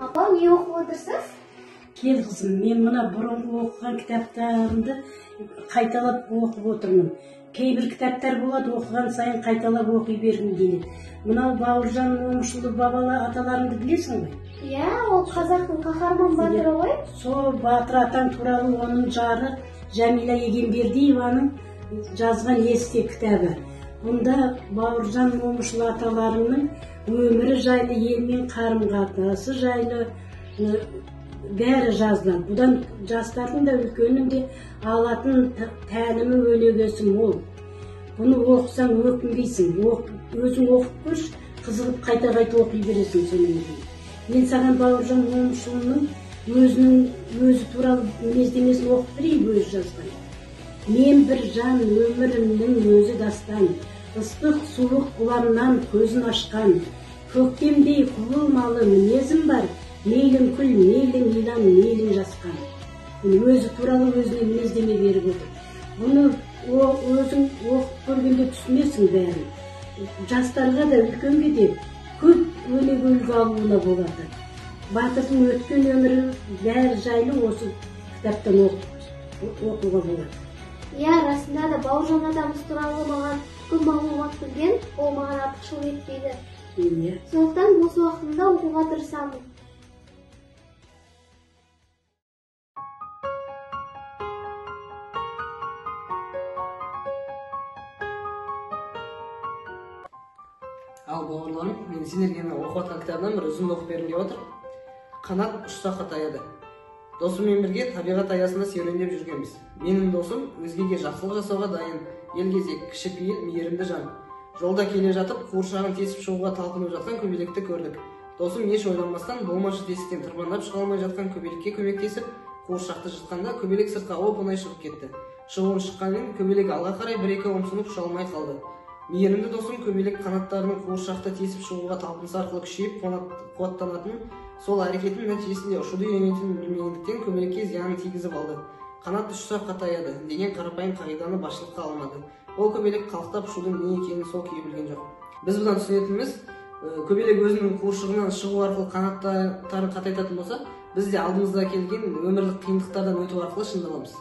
Апа, не оқып отырсыз? Кел қызым, мен мына бұрынғы оқыған кітаптарымды қайталап оқып отырмын. Кейбір кітаптар болады, оқыған сайын қайталап оқи бергім келеді. Мынау Бауыржан Момышұлы бабала аталарыңды білесің ғой? Иә, ол қазақтың қаһарман батыры ғой. Сол батыр атаң туралы оның жары Жәмила Егембердиеваның жазған есте кітабы. Бұнда Бауыржан Момышұлы аталарының өмірі жайлы, елмен қарым-қатынасы жайлы бәрі жазылады. Бұдан жастардың да үлкеннің де алатын тәлімі, өнегесі мол. Бұны оқысаң өкінбейсің. Өзің оқып көрші, қызығып қайта-қайта оқи бересің соның өзін. Мен саған Бауыржан Момышұлының өзінің өзі туралы мінездемесін оқып берейін, өзі жазған. Мен бір жан, өмірімнің өзі дастан, ыстық суық ғұламнан көзін ашқан, көктемдей құбылмалы мінезім бар, мейлің күл, мейлің илан, мейлің жасқан. Өзі туралы өзіне мінездеме беріп отыр. Бұны өзің оқып көргенде түсінесің бәрін. Жастарға да, үлкенге де көп өнеге үлгі алуына болады. Батырдың өткен өмірі бәрі жайлы осы кітаптан оқуға болады. Иә, расында да Бауыржан атамыз туралы маған көп мағлұмат білген, ол маған артықшылық етпейді. Иә. Сондықтан бос уақытымда оқуға тырысамын. Ал бауырларым, мен сендерге мына оқып жатқан кітабымнан бір үзінді оқып бергім келіп отыр. Қанат ұшса қатаяды. Досыммен бірге табиғат аясында серуендеп жүргенбіз. Менің досым өзгеге жақсылық жасауға дайын, елгезек, кішіпейіл, мейірімді жан. Жолда келе жатып, қуыршағын тесіп шығуға талпынып жатқан көбелекті көрдік. Досым еш ойланбастан болмашы тесіктен тырбаңдап шыға алмай жатқан көбелекке көмектесіп, қуыршақты жыртқанда көбелек сыртқа оп-оңай шығып кетті. Шығуын шыққанмен көбелек алға қарай бір-екі ұмсынып ұша алмай қалды. Мейірімді досым көбелек қанаттарының қуыршақты тесіп шығуға талпынысы арқылы күшейіп қуаттанатын, сол әрекетінің нәтижесінде ұшуды үйренетінін білмегендіктен көбелекке зиянын тигізіп алды. Қанат ұшса қатаяды деген қарапайым қағиданы басшылыққа алмады. Ол көбелек қалықтап ұшудың не екенін сол күйі білген жоқ. Біз бұдан түсінетініміз, көбелек өзінің қуыршығынан шығу арқылы қанаттарын қатайтатын болса, біз де алдымызда келген өмірлік қиындықтардан өту арқылы шыңдаламыз.